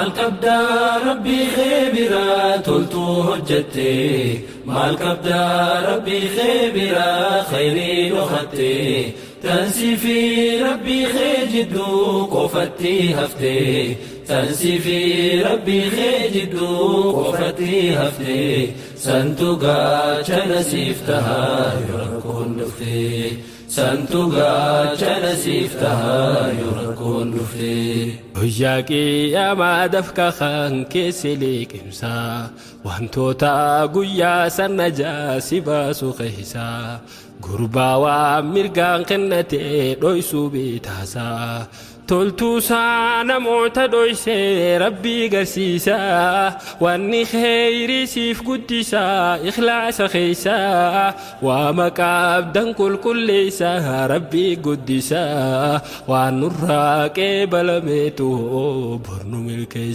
Maal qabdaa Rabbii kee biraa toltuu hojjatte? Maal qabdaa Rabbii kee biraa khayrii dhokatte? Tan si fi Rabbii kee jidduu qofatti hafte. Tan si fi Rabbii kee jidduu qofatti hafte. Santu gaachana siif taha yoo rakkoon dhufte. Santu gaachana siif taha yoo rakkoon dhufte. Guyyaa qiyaamaa dafqa kan keessi liqimsa, wantoota guyyaa san najaa si baasu keessa gurbaa waan mirgaan kennate dhoysuu bitaasa. Toltuusaa namoota dhoysee Rabbii garsiisa, wanni kheyrii siif guddisa ikhlaasa keessa, waa maqaabdan qulqulleessa Rabbii guddisa, waan nurraa qeebalameetu bor nu milkeessa.